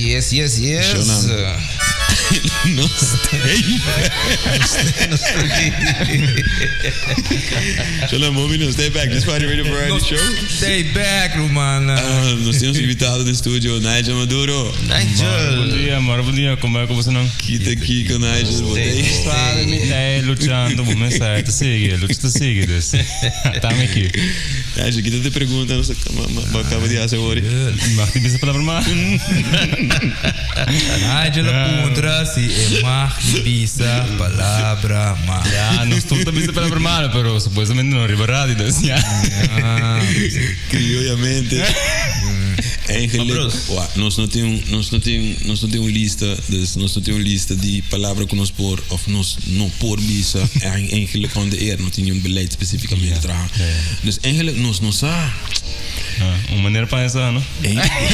Yes. Shonam. Nos stay back. Shonam, momi, nos stay back. This Party Radio Variety Show. Stay back, ruman. Ah, nos tin invitado den studio, Nigel Maduro. Nigel. Bon dia, moro bon dia. Kon ta ku boso nan? Kita kiko, Nigel. Bo t'ei. Sabe, mi t'ei luchando, bo mes sa, ta sigui, lucha ta sigui, dus tami aki. Nigel, kita te pregunta, nos a kaba di hasi awor. Mag di bisa palabra mas? Nigel a puntra si e mag di bisa palabra mas. Ya, nos tur ta bisa palabra malo, pero supuestamente no riba radio, dus ya. Criollamente. Eigenlijk, wa, nos no tin, nos no tin, nos no tin un lista, dus nos no tin un lista di palabra ku nos por of nos no por bisa. Eigenlijk on the air no tin un beleid spesífikamente traha. Dus eigenlijk nos no sa. Ah, un manera pa esa, no?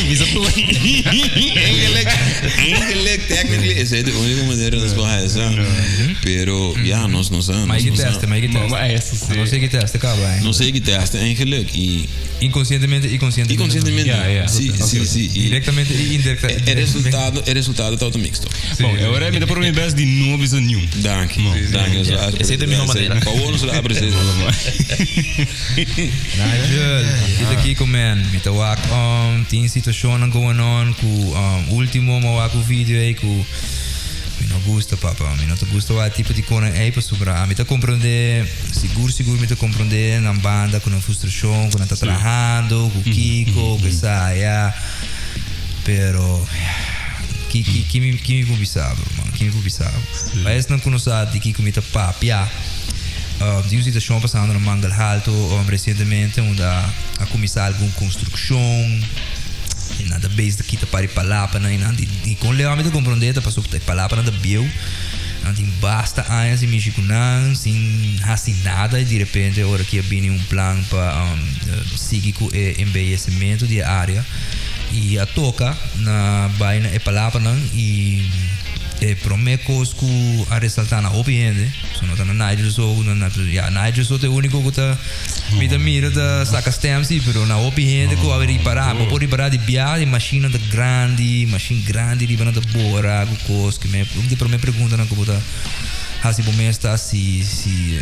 Bisa tu. Eigenlijk, eigenlijk, technically, esa es de única manera nos por esa. Pero, ja, nos no sa. Maar Nos je no sa. testen, maar je testen. Maar eso sí. No sé que teste, kaba, eh. No sé que teste eigenlijk. Y, Inconscientemente y y conscientemente. conscientemente. Ja. Sí. Y Directamente y indirectamente. e resultado, e resultado ta mixto. Bon, awor mi ta purba mi best di no bisa niun. Dank je. Dank je. Esei ta e mihó manera. Pa nos la apreciar. Nigel, kita kiko man, mi ta wak tin situashon going on ku último m'a wak un video ei ku mi no gusta, papa, mi no ta gusta wak tipo di kosnan ei pasobra mi ta komprondé, sigur sigur mi ta komprondé nan banda ku nan frustrashon ku nan ta trahando ku kiko ku esaya, pero ki ki ki mi ki mi por bisa bo, man, ki mi por bisa bo. Pa esnan ku no sa di kiko mi ta papia, tin un situashon pasando na Mangel Halto resientemente unda a kuminsá algun konstrukshon i nan ta bezig ta kita par di palapanan i nan di di kon leu ami ta komprondé ta pasobra e palapanan ta bieu, nan tin basta aña sin mishi ku nan sin hasi nada i direpente ora ki a bini un plan pa sigui ku e embeyecimento di e área i a toka na bai na e palapanan i e promé kos ku a resaltá na hopi hende. So no ta na Nigel so, na, na, ya, Nigel so ta e úniko ku ta, mi ta mira ta saka stem si, pero na hopi hende ku a ripará, bo por ripará di bia di mashinnan ta grandi, mashin grandi riba nan ta bora ku kos, ku me, un di promé preguntanan ku bo ta hasi bo mes ta si, si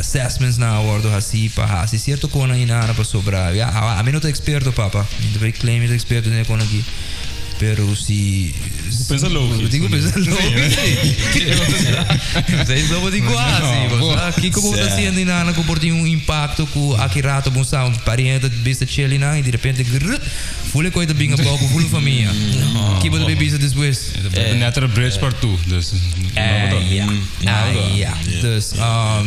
assessments nan a wòrdu hasí pa hasi sierto konan hinana pasobra, ya, ami no ta eksperto papa, mi no ta claim mi ta eksperto den e konan aki. Pero si... Pensa logisch. Digo pensa logisch. Zij zo di quasi. Kiko bo ta haciendo nana ku por tin un impacto ku aki rato bon sa un pariente bista chili nan y de repente grrr, fule koi ta binga bou ku fule familia. Ki bo ta bisa despues? Natural bridge part 2. Dus, Ja. Ah, ja. Dus,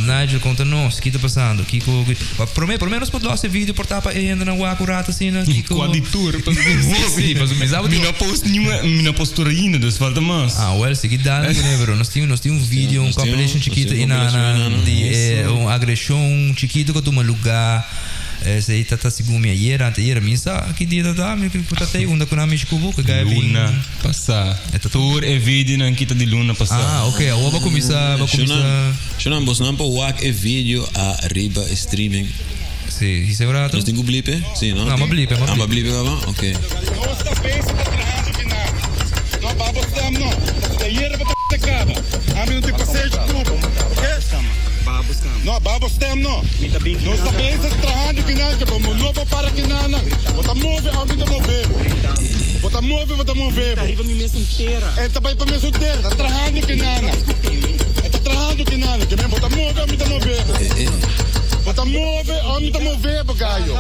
Nigel, konta nos, ki ta pasando? Kiko, pa promé, promé nos por los e video por tapa e hende nan wak un rato asina, Kiko. Kwa di tour. Sí, paso mi sabe Mi no post ni mi no post tur ainda, dus falta mas. Ah, well, sigui dale kuné, bro. Nos tin un video, un compilation nos tin chiquito un i na, compilation na, na, di un agreshon chiquito ku tuma lugá. Esei ta ta segun mi ayer, anteayer, mi sa ki dia ta ta, mi ku ta tei unda ku nan mishi ku bo, ku gaya bin. Luna pasá. Tur e videonan kita di luna pasá. Ah, ok, awor bo kuminsá, bo kuminsá. Shonan, shonan, bosnan por wak e video ariba e streaming. Sí, hise un rato. Nos tin ku blip e? Sí, no? No, m'a blip e, m'a Ah, m'a blip. blip e kaba? Ok. Nos ta bezig ta trahando ki nan. No, babo stem no. Pasobra ayera bo ta kaba. Ami no tin pasenshi ku bo. Ok? No, babo stem no. Nos ta bezig trahando ki nan, ke bo no por para ki nan nan. Bo ta move, ami ta move bo. Bo ta move, bo ta move bo. E ta bai pa mesun tera. Ta trahando ki nan nan. E ta trahando ki nan nan. Ke men bo ta move, ami ta move bo. Bo ta move, ami ta move bo, gayo.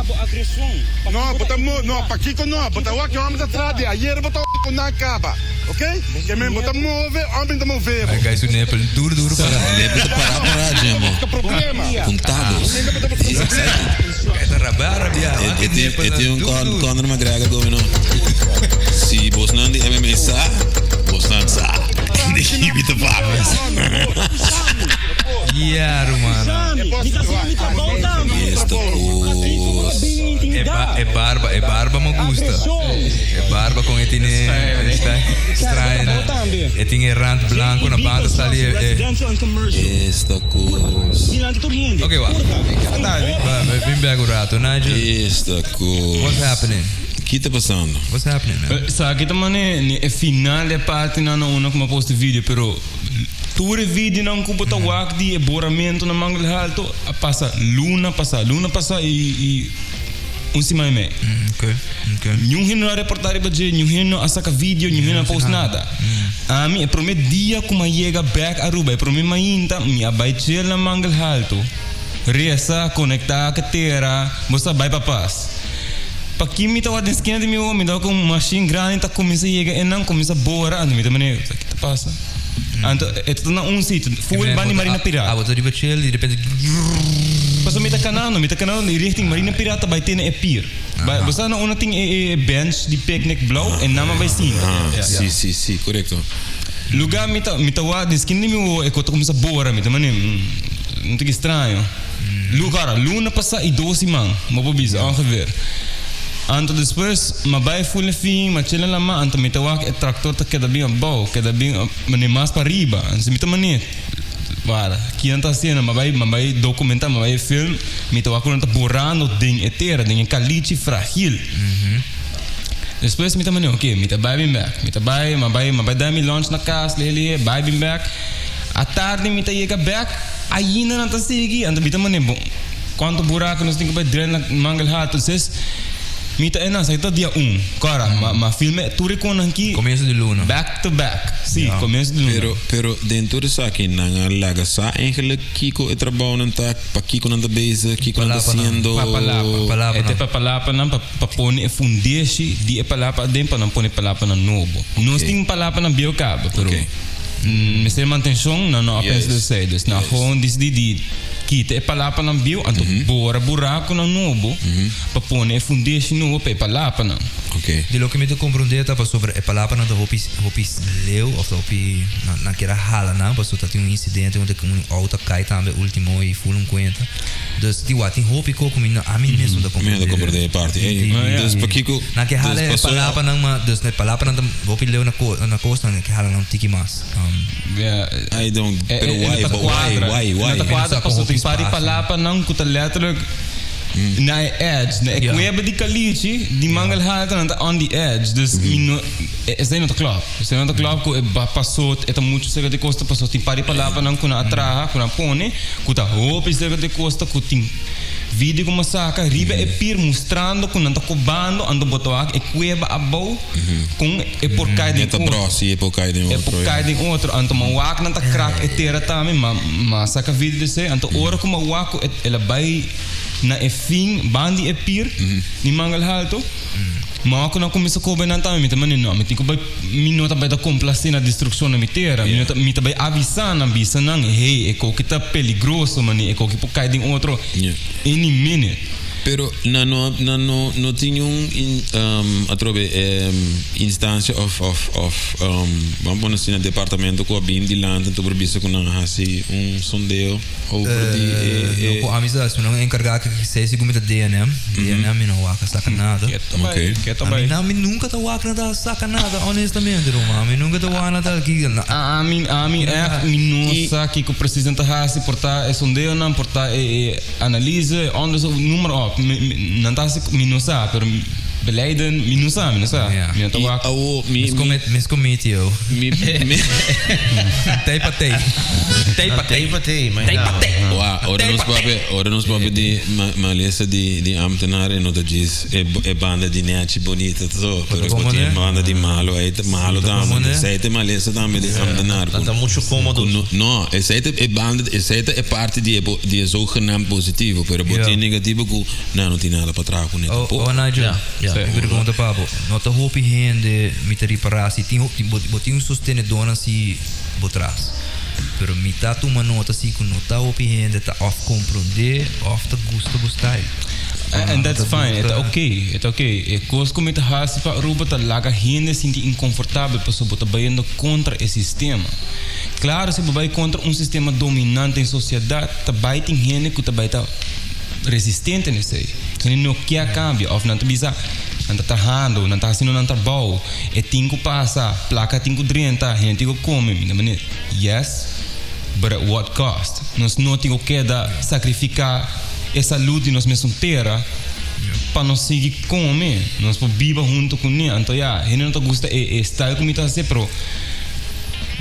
No, bo ta move, no, pakiko no. Bo ta wak ke homber ta traha di ayer bo ta ku nan kaba. Ok? Ke men bo ta move, ami ta move bo. Ay, guys, su nepel duro duro para. Nepel ta para para, Jemo. Busca problema. Puntados. He's excited. Kaya ta rabia, rabia. E tin un Conor McGregor going on. Si bosnan di MMA sa, bosnan sa. Di ki ta papia. Yeah, ruman. Esta kos. E barba, e barba me gusta. E barba kon e tiene sta extraño. E tin e rand blanco na banda sali e. Esta kos. Ok, wa. Ba, bin back un rato. Nigel, Esta kos. what's happening? Ki ta pasando? What's happening, man? Sa ki ta mane ni e final de parti nan na una ku mi a post e video, pero tur e videonan ku bo ta wak di e boramento na Mangel Halto a pasa luna pasa, luna pasa i i un siman i mei. Ok, ok. Niun hende no a reporta riba dje, niun hende no a saka video, niun hende no a post nada. Ami e prome dia ku mi a yega bek Aruba, e prome mainta mi a bai chill na Mangel Halto, resa, konekta ku tera, bo sa bai pa pas. Pa ki mi tabata den skina di mi oa, mi tabata ku un mashin grandi ta kuminsá yega einan, kuminsá bora, anto mi ta manera, ki ta pasa? Anto e ta na un sitio, full banda di Marina Pirata. Abo ta riba chill di repente Pasobra mi ta kanando, mi ta kanando di richting Marina Pirata bai te na e pier. Bai, bo sa na unda tin e e bench di picnic blauw, e nan a bai sinta. Ah, si, si, si, korekto. Lugar mi ta, mi ta wak den skina di mi oa, e kos ta kuminsá bora, mi ta manera, un tiki straño. Lugar, luna pasá i dos siman, bo por bisa ongeveer. Anto despues m'a bai ful e fin, m'a chela lama, anto mi ta wak e tractor ta keda bin abou, keda bin mane mas pariba. Anto mi ta mane, wara, kinan ta hasiendo? M'a bai, m'a bai documenta, m'a bai film, mi ta wak ku nan ta borando den e tera, den e caliche fragil. Despues mi ta mane, ok, mi ta bai bin bek, mi ta bai, m'a bai, m'a bai da mi lunch na cas, lihe lihe, bai bin bek. Atardi mi ta yega bek. Ainda nan ta sigui, anto mi ta mane bon, cuanto buraco nos tin cu bay drena na Mangel Hato, entonces mi ta enan, sa ta dia un, cora, ma ma filme tur e conan aki Comienzo di luna. back to back, si, comienzo di luna. Pero, pero den tur esaki nan a laga sa eigenlijk kico e trabounan ta, pa kico nan ta bezig, kico nan ta Palapa nan. haciendo. Pa palapa. Palapa E te nan. pa palapanan pa pa pone e fundeshi di e palapa aden pa nan pone palapanan nobo. Nos tin palapanan bieu caba, pero. Ok. Mester mantenshon nan no a pensa di esei. Dus nan gewoon disidi di kita e palapanan bieu anto bora burakunan nobo pa pone e fundeshi nobo pa e palapanan. Di loke mi ta komprondé ta pasobra e palapanan ta hopi hopi leu òf ta hopi nan kier a hala nan pasobra ta tin un insidente unda un outo a kai tambe ultimo i ful un kuenta. Dus di wak tin hopi kos ku mi no ami mes no ta Mi no ta komprondé e parti ei. Dus pakiko Nan ke hala dus e pasobra palapanan ma dus e palapanan ta hopi leu na ko na kos nan ke hala nan un tiki mas. I don't E pero e no why ta but why kuadra. why E no why ta kuadra Sa ku pasobra hopi tin par di spasio. palapanan ku ta letterlijk na e edge, na e kueba di kalichi di mangel halta nan ta on the edge. Dus mi no esei no ta klòp. Esei no ta klòp ku e paso e ta muchu serka di kosta pasobra tin par di palapanan ku nan a traha ku nan a pone ku ta hopi serka di kosta ku tin video ku mi a saka riba e pir mustrando ku nan ta kobando anto bo ta wak e kueba abou kon e por kai den E ta otro. bros i e por kai den E otro, por kai ja. den otro. Anto mi a wak nan ta krak e tera tambe ma mi a saka video di esei. Anto ora ku mi a wak ku el a bai na e fin ban di e pir di Mangel Halto mi a wak ku nan kuminsa koba nan tambe mi ta manda no mi tin ku bai Mi no ta bai ta complacé na destruccion na mi tera. Mi no ta, mi ta bai avisá nan, bisa nan, hey, e koki ta peligroso, mane, e koki por kai den otro any minute. Pero nan no, nan no, no tin niun in, atrobe instancia of, of, of, ban pone asina, departamento cu a bin dilanti anto por bisa cu nan a haci un sondeo over di e, e. No cu ami sa, su nan encarga cu esey sigur mi ta DNM, DNM mi no wak a saca nada. Ok. Ami na mi nunca ta wak na ta saca nada honestamente ruman mi nunca ta wak na ta ki na. Ami ami echt mi no sa kiko precies nan ta hasi por ta e sondeonan por ta e e analyse e onderzoek noem maar op mi mi nan ta hasi mi no sa pero beleiden mi no sa mi no sa mi no ta I wak. awo mi Mis mi come mis comiti yo. mi mi Tei pa tei. Tei pa tei. Tei pa tei, Tei pa tei. Wa ora nos papia ora nos papia di malesa di di ambtenaar e no ta djis E e banda di nechi bonita so, pero como bo tin ne? banda di malo, ei ta malo Ta como tambe. ne? Esei ta e malesa tambe di ambtenaar. Ta ta mucho cómodo. Ku no, no, esei ta e banda, esei ta e parti di e di e zogenaamd positivo, pero bo Ja. tin negativo ku nan no tin nada pa traha kuné Oh, tampoco. oh Nigel, Ja, ja. mi pregunta pa bo. No ta hopi hende mi ta ripará si tin hopi, bo, bo tin un sostenedornan si bo tras. Pero mi ta tuma nota si ku no ta hopi hende ta òf komprondé òf ta gusta bo style. And that's fine, e ta ok, e ta ok. E kos ku mi ta hasi pa Aruba ta laga hende sinti inkonfortabel pasobra bo ta bayendo kontra e sistema. Klaro si bo bai kontra un sistema dominante den sosiedat ta bai tin hende ku ta bai ta resistente na esei. Hende no kier kambia òf nan ta bisa nan ta trahando, nan ta hasiendo nan trabou, e tin ku pasa, plaka tin ku drenta, hende tin ku kome. Mi ta manera, yes, but at what cost? Nos no tin ku keda sakrifiká. E salud di nos mesun tera pa nos sigui come, nos por biba hunto cune. Anto ya, hende no ta gusta e e style cu mi ta haci, pero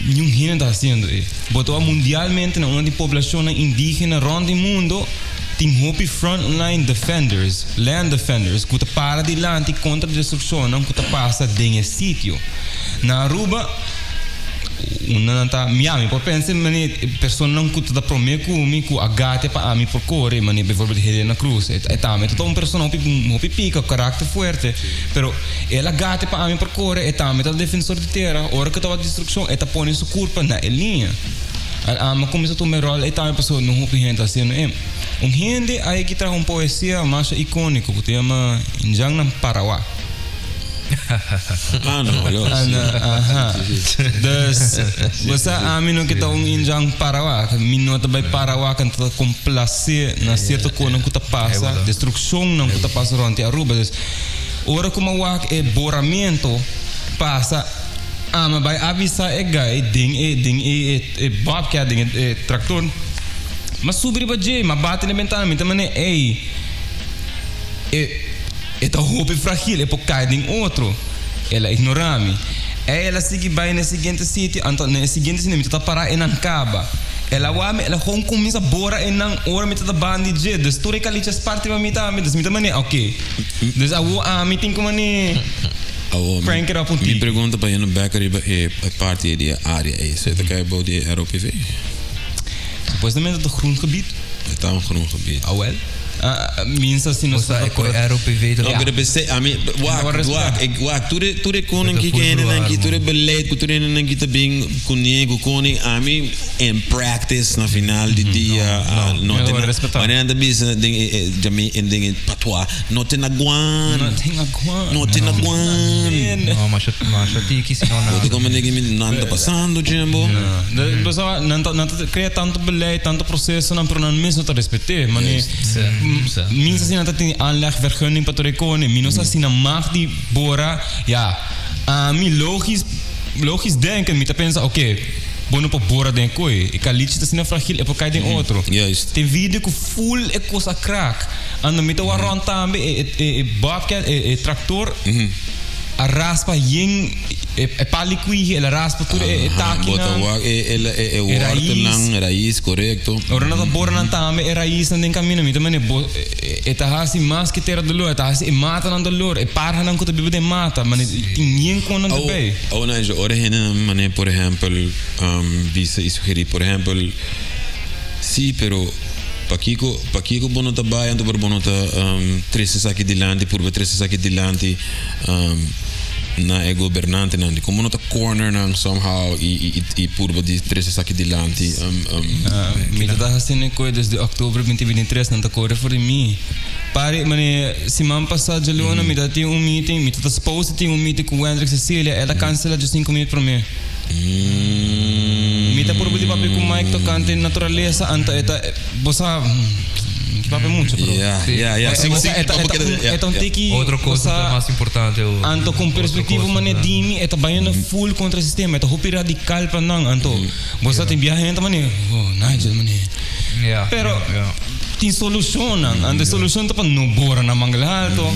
niun hende ta haciendo e. Bo ta wak mundialmente na una di poblacionnan indigena rond di mundo tin hopi frontline defenders, land defenders, cu ta para dilanti contra destruccionnan cu ta pasa den e sitio. Na Aruba, unda nan ta, ya, mi por pensa mane personanan cu ta prome cu mi cu a gate pa ami por core, mane bijvoorbeeld Helena Cruz, e tambe ta un persona hopi hopi pica, karakter fuerte, pero el a gate pa ami por core, e tambe ta defensor di tera, ora cu tabata destruccion e ta pone su curpa na e liña. Al ami a cuminsa tuma e rol ey tambe pasobra no hopi hende ta haciendo e. Un hende a yegi traha un poesia masha iconico cu ta yama Injannan Parawa. Ah, no, lo, sí. Aha. Dus, bo sa ami no ke ta un injan Parawa. Mi no ta bai Parawa kan ta complace na cierto konan ku ta pasa, destruccionnan ku ta pasa rond di Aruba. Dus, ora ku mi a wak e boramento pasa, ami a bai avisa e guy den e den e e bobcat, den e tractor. Mi a subi riba dje, mi a bati na bentana, mi ta mane, ey, e. E ta hopi fragil, e por kai den otro. El a ignorá mi. Ei el a sigui bai na e siguiente sitio, anto na e siguiente sitio mi ta ta pará e nan kaba. El a wak mi, el a gewoon kuminsá bora e nan ora mi ta ta bandi dje. Dus tur e kalichas parti pa mi tambe. Dus mi ta manera, oké. Dus awor ami tin ku manera Awor, crank it up un mi tiki. pregunta pa yendo bek riba e parti di e área ei. So e ta kai bou di e ROPV? Supuestamente ta grondgebied. E ta un grondgebied. Awel. Minsa si nos ta ku ROPV ta. No, pero p'esei ami wak wak e wak tur e tur e koning ki hendenan ki tur e beleid ku tur e hendenan ki ta bin kuné ku koning ami in practice na final di dia no te na manera nan ta bisa den e e den e patois no te na guan no te na guan no te na guan no masha masha tiki si no bo ta komprende ki mi nan ta pasando djembo. Bo sa nan ta nan ta krea tantu beleid tantu prosesonan pero nan mes no ta respet'é mane Mi sa si nan ta tin aanlegvergunning pa tur e kone. Mi no sa si nan mag di bora. Ya, ami logisch, logisch denken, mi ta pensa, oké, bo no por bora den e koe. E kalichi ta asina fragil, e por kai den otro. Juist. Tin video ku full e kos a krak. Ando mi ta wak rònt tambe, e, e, e bobcat, e, e traktor a raspa yen e, e pal di kuihi, el a raspa tur e, e Aha, bo ta takinan. wak e, e, e, e E wortelnan, rais. rais, korekto. Ora nan ta bora nan tambe e raisnan den camino mi ta mane bo e ta haci mas ke tera dolor e ta haci e matanan dolor e parhanan ku ta biba den mata mane tin yen kon nan ta bay. Awo Nigel, ora hendenan mane por ehempel bisa i sugeri por ehempel si pero pakiko pakiko bo no ta bay anto por bo no ta trese esaki dilanti purba trese esaki dilanti na e gobernantenan di komo no ta corner nan somehow i i purba di trese esaki dilanti. Mi ta ta hasiendo e koe desde oktober 2023, nan ta kore for di mi. Pari, mane, siman pasá djaluna mi ta tin un meeting, mi ta ta supposed di tin un meeting ku Wendrick Cecilia, el a kansela dje sinku minüt promé. Mi ta purba di papia ku Mike tokante naturalesa, anto e ta, bo sa, mi ke papia muchu pero. Ya, ya, ya. E ta, e ta, e ta un, e ta un tiki, Otro bo kos sa, ta mas importante. Anto ku un perspektivo mane di mi, e ta bayendo full kontra e sistema, e ta hopi radikal pa nan, anto. Bo sa tin biaha hende ta mane, oh Nigel mane. Pero tin solucionnan. Anto e solucion ta pa no bora na Mangel Alto.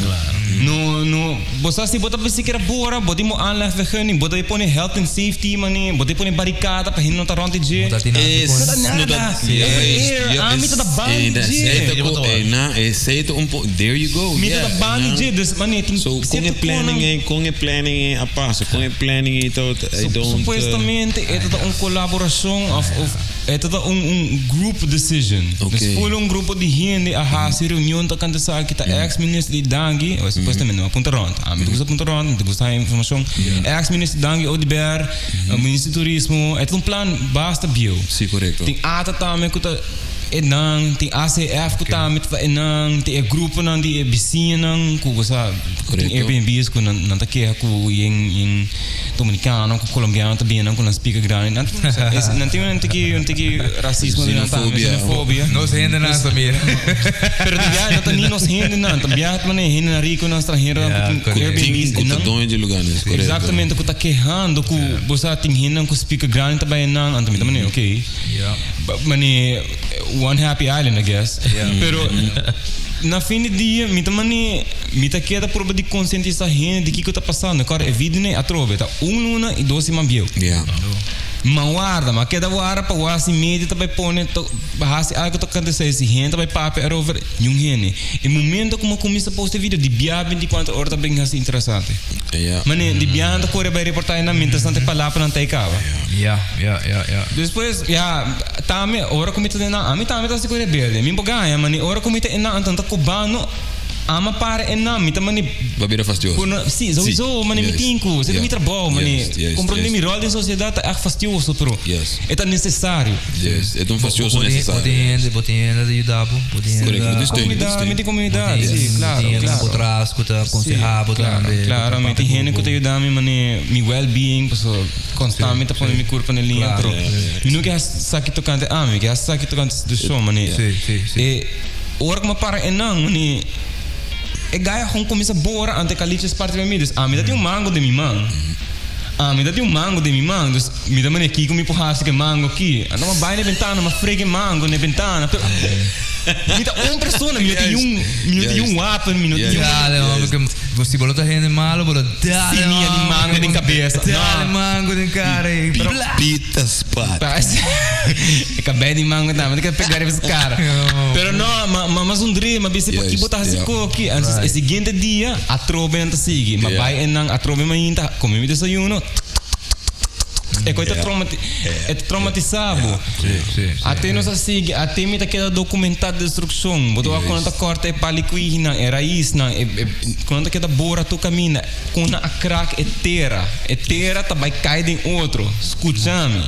No, no, bo sa si bo ta sikiera bora, bo tin bo aanlegvergunning, bo ta pone health and safety mane, bo ta pone baricada pa hende no ta rond di dje. No ta tin nada No ta nada. Ami ta ta bandi dje. There you go. Mi ta ta bandi dje, dus mane tin So con e planning ei, con e planning ei a pasa, con e planning ei ta, I don't. Supuestamente e ta un colaboracion of of e ta un un group decision. Ok. Dus full un grupo di hende a haci reunion tocante esaki ta ex minister di Dangui, o supuestamente no a punta rond. Ami ta gusta punta rond, mi ta gusta haña informacion. Ex minister Dangui Oduber, minister di turismo, e ta un plan basta bieu. Si, correcto. Tin ata tambe cu ta e nan, tin ACF cu tambe ta e nan, tin e gruponan di e bisiñanan cu bo sa cu tin Airbnb's cu nan nan ta keha cu yen yen dominicano cu colombiano ta bini nan cu nan speaker grandi. Nan nan tin un tiki un tiki racismo den nan tambe, Xenofobia. xenofobia. Nos hendenan sa mira. Pero di biaha no ta ni nos hendenan, ta biaha manera hendenan riconan, stranheronan cu tin Airbnb's Cu e ta nan. doño di lugarnan, correcto. Exactamente, cu ta kehando cu bo sa tin hendenan cu speaker grandi ta bay nan, anto mi ta manera okay. Mane one happy island I guess. Pero Na fin di dia, mi ta mane, mi ta keda proba di konsientisá hende di kiko ta pasando. Kòrda e video nei atrobe ta un luna i dos siman bieu. Ja. Ma warda, ma keda warda pa wak si media ta bai pone to hasi algo tokante esei, si hende ta bai papia erover, niun hende. E momento ku mi a kuminsá post e video, di bia bintikuater ora ta bin hasi interesante. Ja. Mane, di bia nan ta kore bai reportahe nan mientras nan ta e palabranan ta e kaba. Ja, ja, ja, ja. Despues, ya, tambe ora ku mi ta den nan, ami tambe ta hasi ku rebelde. Mi por gaña, mane ora ku mi ta enan, anto nan ta kobando, ama para enan, mi ta mane. Bo a bira fastioso. Ku no, si, souiso, mane mi tin ku, esei ta mi trabou, mane komprondé mi ròl den sosiedat ta ègt fastioso, pero e ta nesesario. Juist, e ta un fastioso nesesario. Bo tin hende, bo tin hende ta yuda bo, bo tin hende. Korekto, bo tin steun, bo tin steun. Mi tin komunidat, si, klaro, klaro. Bo tin hende bo tras ku ta konsehá bo tambe. Klaro, mi tin hende ku ta yuda mi mane mi well-being, pasobra konstant mi ta pone mi kurpa na liña, pero mi no ke hasi esaki tokante ami, mi ke hasi esaki tokante situashon, mane e ora ku mi a para einan, mane e gaya kon kuminsá bora ante kaliches parti pa mi, dus ami ta tin un mango den mi man, ami ta tin un mango den mi man, dus mi ta mane kiko mi por hasi ku e mango aki, anto mi a bai na e bentana, mi a frega e mango na e bentana, pero mi ta un persona, mi no tin un, mi no tin un wapen, mi no tin un. Dale hombre, que si bo lo ta hende malo, bo lo dale Simia di mango den cabeza. Dale mango den cara y bla. Pita spat. E cabey di mango tambe, ta pega riba su cara. Pero no, ma ma ma sonrie, ma bisa paki bo ta hasi koki. Antes e siguiente dia, atrobe nan ta sigui. Ma bai e nan atrobe mainta, come mi desayuno, E koe ta traumati e ta traumatisa bo. Ate nos a sigui, ate mi ta keda documentá destrukshon. Bo ta wak kon nan ta kòrta e palikuihinan, e raisnan, e e kon nan ta keda bora tur kaminda, kon nan a krak e tera. E tera ta bai kai den otro. Skucha mi.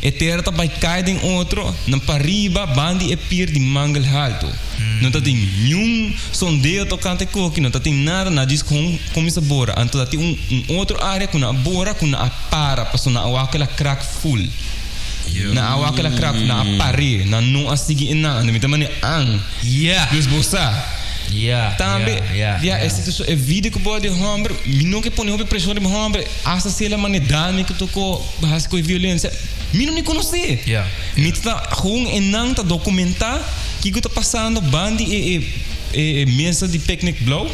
E tera ta bai kai den otro nan pariba bandi e pir di Mangel Halto. No ta tin niun sondeo tokante koki, no ta tin nada, nan a djis kon kuminsá bora. Anto ta tin un un otro área ku nan a bora ku nan a para pasobra nan a wak el a krak ful. Nan a wak el a krak, nan a par'é, nan no a sigui e nan. Anto mi ta manera, An, dus bo sa. Tambe, ya, e situashon, e vida ku bo a di hòmber, mi no ke pone hopi preshon riba hòmber, asta si el a manera dal mi ku tokó hasi ku e violensia, mi no ni konosé. Mi ta gewoon e nan ta dokumentá kiko ta pasando bandi e e mesa di picnic blou.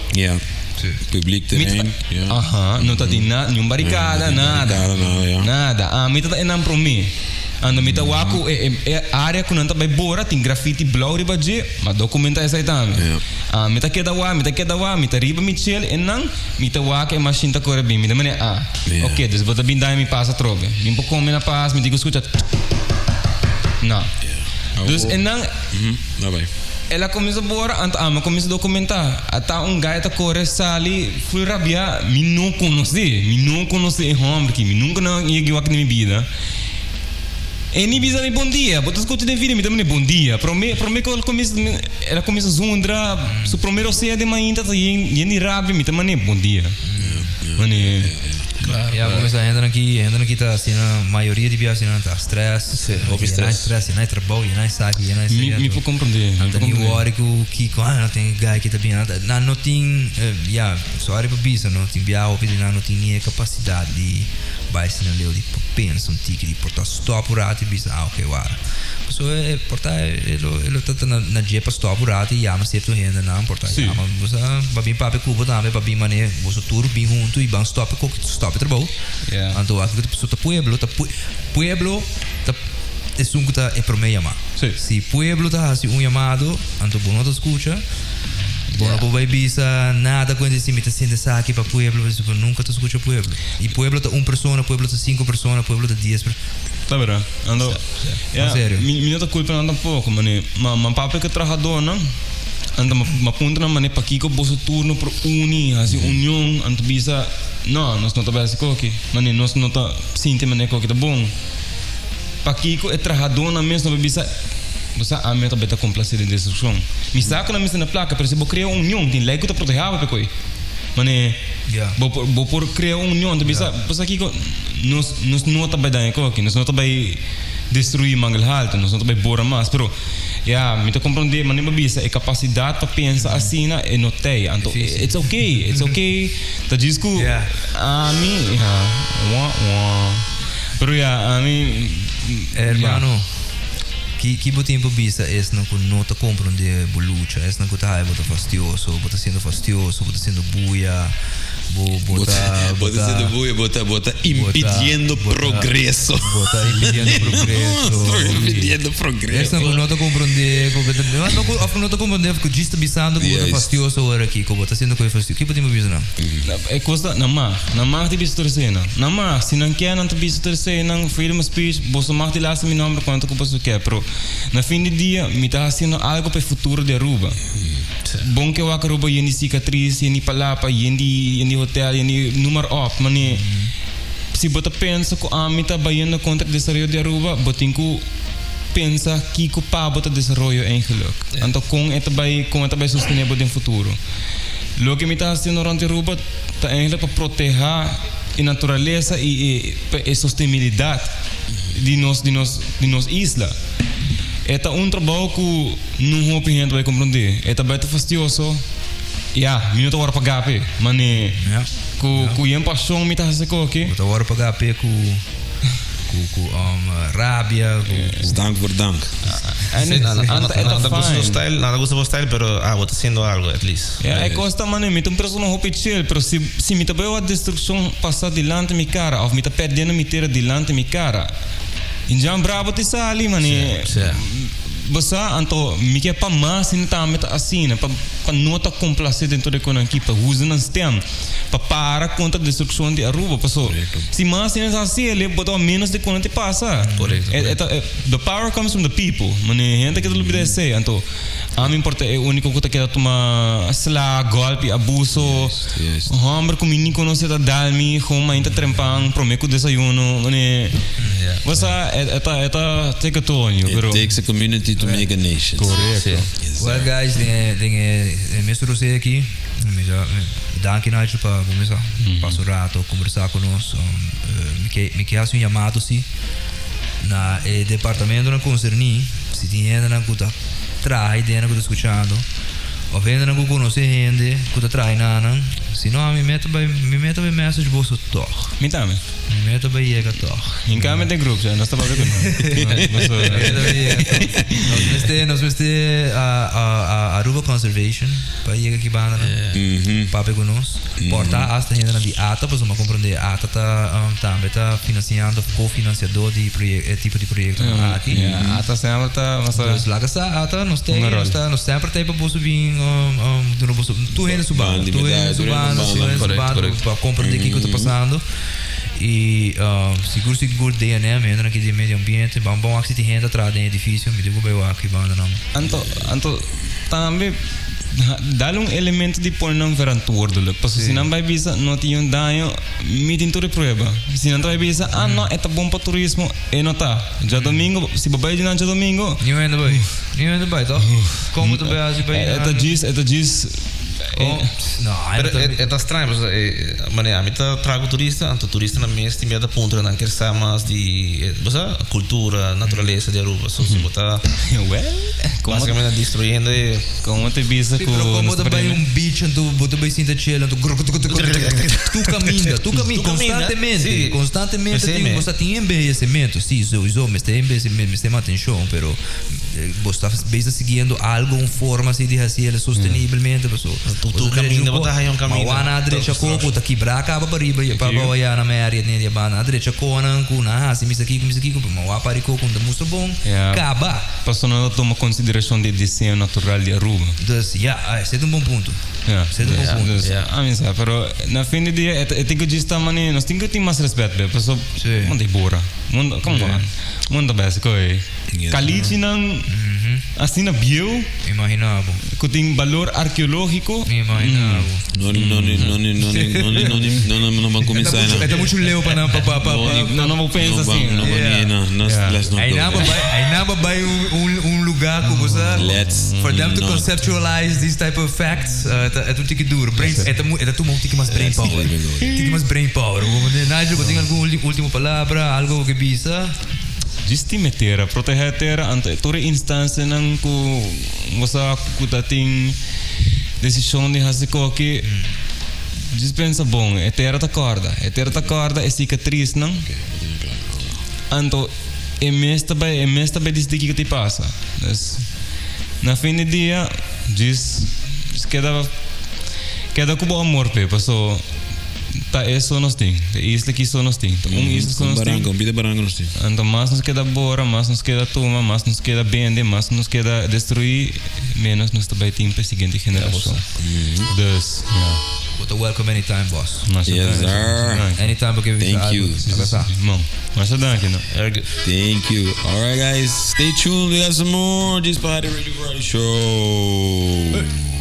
Publiek terrein. Aha, no ta tin nada, niun barikada, nada. Nada. Ami ta ta enan promé. Anto mi ta wak ku e e área ku nan ta bai bora tin grafiti blou riba dje, m'a dokumentá esei tambe. Ami ta keda wak, mi ta keda wak, mi ta riba mi chel enan, mi ta wak e mashin ta kore bin. Mi ta manera, ah, oke, dus bo ta bin daña mi pas atrobe. Mi por kome na pas, mi tin ku skucha No. Dus enan. El a kuminsá bora, anto ami a kuminsá dokumentá. Ata un gai ta kore sali ful rabiá, mi no konosé, mi no konosé e hòmber aki, mi nunka no a yega wak den mi bida. E ni bisa mi bon dia, bo ta skucha den video mi ta manda bon dia. Promé promé ku el kuminsá el a kuminsá zundra, su promé rosea den mainta ta yen yen di rabia, mi ta mand'é bon dia. Mane. Ya bo mester hendenan ki hendenan ki ta asina mayoria di bia asina ta stress Sí, hopi yena stress. stress yena trabou yena esaki yena Mi esei mi por comprende, mi nan por ta ni comprende. worry ku kiko ah nan tin guy ki ta bin nan ta nan no tin ya sorry pa bisa no tin bia hopi di nan no tin ni e kapasidat di bai asina leu di por pensa un tiki di por ta stop un rato i bisa ah ok wara pasobra e por ta e lo e lo ta ta na dje pa stop un rato i yama sierto hendenan por ta Sí. yama bo sa pa bin papia ku bo tambe pa bin mane boso tur bin huntu i ban stop e koki stop e trabou Yeah. anto aki ku ta pasobra ta pueblo ta pue pueblo ta esun ku ta e prome yama Sí. si pueblo ta hasi un yamado anto bo no ta skucha bo no por bai bisa nada ku hende si mi ta sinti esaki pa pueblo pasobra bo nunka ta skucha pueblo i pueblo ta un persona pueblo ta sinku persona pueblo ta dies persona. Ta berdad. Anto, ya, En serio. mi, mi no ta culpa nan tampoco, mane, ma, ma papia cu trahadornan, anto ma, ma puntra nan mane pakico boso turno por uni, haci union, anto bisa, no, nos no ta bay haci coki, mane nos no ta sinti mane coki ta bon. Pakico e trahadornan mes no por bisa, bo sa ami no ta bay ta complace den destruccion. Mi sa cu nan mester na placa, pero si bo crea un union, tin ley cu ta proteha bo pe coy. Mane, bo por, bo por crea un union, ta bisa, bo sa kico, nos, nos no ta bay daña coki, nos no ta bay destrui Mangel Halto, nos no ta bay bora mas, pero, ya, mi ta comprende, mane bo bisa, e capacidad pa pensa asina e no t'ey, anto, it's okay, it's okay, ta djis cu ami, ya, wa wa, pero ya, ami, Hermano, Ki ki bo tin pa bisa esnan ku no ta komprondé bo lucha, esnan ku ta haya bo ta fastioso, bo ta siendo fastioso, bo ta siendo buya, bo bo ta Bo bo ta ta siendo buya, bo ta bo ta bo ta impidiendo bo ta progreso. bo ta impidiendo progreso. Impidiendo progreso. Esnan ku no ta komprondé ku bo ta no ku òf ku no ta komprondé òf ku djis ta bisando ku bo ta Juist. fastioso ora aki, ku bo ta siendo ku e fastioso. Ki bo tin pa bisa nan? E kos ta nan mag, nan mag di bisa tur eseinan. Nan mag, si nan ke nan ta bisa tur eseinan, freedom of speech, boso mag di lasta mi nomber kuantu ku boso ke, pero na fin di dia mi ta hasiendo algo pa e futuro di Aruba. Bon ke wak Aruba yen di sikatris, yen di palapa, yen di yen di hotel, yen di noem maar op, mane si bo ta pensa ku ami ta bayendo kontra e desaroyo di Aruba, bo tin ku pensa kiko pa bo ta desaroyo eigenlik. Anto kon e ta bai kon e ta bai sostene bo den futuro. Loke mi ta hasiendo rond Aruba ta eigenlijk pa proteha e naturalesa y e pa e sostenibilidad di nos di nos di nos isla. E ta un trabou cu no hopi hende bai comprende. E ta bai ta fastioso. Ya, mi no ta worde paga p'e, mane cu cu yen pasion mi ta hasi koki. Bo ta worde paga p'e cu cu cu rabia, cu Es dank voor dank. En Nada, e ta nada gusta bo fine. style, nada gusta bo style, pero abo ta haciendo algo at least. Ja, e kos ta mane, mi ta un persona hopi chill, pero si si mi ta bay wak destrukshon pasa dilanti mi kara of mi ta perdiendo mi tera dilanti mi kara, Indian brabo ta sali mane. Bo sa, anto mi ke pa mas hende tambe ta asina, pa pa no ta komplase den tur e konan aki, pa usa nan stem, pa para kontra destrukshon di Aruba, paso si mas hende ta hasi el, bo ta wak menos di konan ta pasa. E ta the power comes from the people, mane hende ke ta lubida esei, anto ami por ta e uniko ku ta keda tuma sla, golpi, abuso, homber ku mi ni konosé ta dal mi, gewoon mainta trempan prome ku desayuno, mane. Bo sa, e ta, e ta take a toll on you, It pero. takes a community to make a nation. Correcto. Yes, Well sir. guys, den den e e mesun rosé aki, mi sa danki Nigel pa bo mesa pasa un rato kombersá ku nos. Mi ke mi ke hasi un yamado si na e departamentonan konserní, si tin hendenan ku ta traha ei den ku ta skuchando òf hendenan ku konosé hende ku ta traha ei nan, si no mi meta bai mi meta bai message boso tòg. Mi tambe. Mi meta bai yega tòg. Hinká mi den grup, ya. Nos ta papia ku nan. Nos meta bai yega tòg. Nos mester, nos mester Aruba Conservation pa yega aki banda nan. Papia ku nos. Por ta hasta hendenan di ata, pasobra mi a komprondé ata ta tambe ta finansiando of ko-finansiadó di e tipo di proyektonan aki. Ya, ata semper ta mester. Dus laga sa ata nos ta nos ta nos semper ta pa boso bin duna boso tur hende su banda, tur hende su banda, tur hende su banda pa komprondé kiko ta pasando. I sigur sigur DNM, hendenan aki di medio ambiente, ban bon wak si tin hende a traha den edifisio, mi tin ku bai wak ki bandanan. Anto, anto tambe dal un elemento di pone nan verantwoordelijk. Pasobra si nan bai bisa no tin un daño, mi tin tur e prueba. Si nan ta bai bisa, ah no, e ta bon pa turismo, e no ta. Djadomingo, si bo bai di nan djadomingo. Niun hende bai. Niun hende bai, toch? Kon bo ta bai hasi bai E ta djis, e ta djis. No, Pero e ta straño pasobra e manera ami ta traha ku turista, anto turistanan mes tin miedo ta puntra nan kier sa mas di bo sa kultura, naturalesa di Aruba. So si bo ta Well, komo basikamente destruyendo e. Komo te bisa Sí, ku pero kon nos bo ta ta bai prende? un beach anto bo ta bai sinta chill anto tu kaminda, tu kaminda Tu kaminda, konstantemente, sí. konstantemente Pesei tin me. bo sa tin embehecimento, sí, souiso mester embehecimento, mester mantencion, pero bo sta bezig siguiendo algo, un forma así di haci el sosteniblemente, paso Tu tu caminda, bo ta haya un caminda. Ma wana a drecha coco, ta kibra caba pa riba, pa pa waya na me area ne banda, a drecha conan cu na haci misa kiko, misa kiko, ma wa pari coco ta mustra bon, caba. Paso no ta tuma consideracion di e diseño natural di Aruba. Dus ja, ese ta un bon punto. Ese ta un bon punto. Dus, ami sa, pero na fin di dia e tin cu djis ta mane, nos tin cu tin mas respet be, paso manda e bora, manda, come on, manda bes coe. Kalichinan asina bieu. Imagina bo. Ku tin balor arkeológiko. Imagina bo. No no no no no no no no no ban kuminsá E ta muchu leu pa nan pa pa pa. No no bo pensa asina. No ban no no let's not go there. Aina bo bai un lugá ku bo sa. Let's For them to conceptualize these type of facts e ta un tiki duro. Brain e ta tuma un tiki mas brain power. Tiki mas brain power. Nigel bo tin algun ultimo palabra algo bo ke bisa? Djis stima e tera, protehá e tera, anto e tur e instansianan ku bo sa ku ta tin desishon di hasi koki, djis pensa bon, e tera ta kòrda, e tera ta kòrda e sikatrisnan, anto. E mes ta bai, e mes ta bai disidí kiko ta pasa. Dus, na fin di dia, djis keda, keda ku bo amor p'e, paso ta e so nos tin. E isla aki so nos tin. Ta un isla so nos tin. Baranka, un pida baranka nos tin. Anto mas nos keda bora, mas nos keda tuma, mas nos keda bende, mas nos keda destruí, menos nos ta bai tin p'e siguiente generashon. Dus, ya. Bo ta welcome anytime, boss. Masha Yes, danki, sir. masha danki. Anytime bo ke Thank bisa you. algo. Laga sa. Bon, masha danki, no. Very good. Thank you. All right, guys. Stay tuned. We got some more. Just Party Radio Variety Show.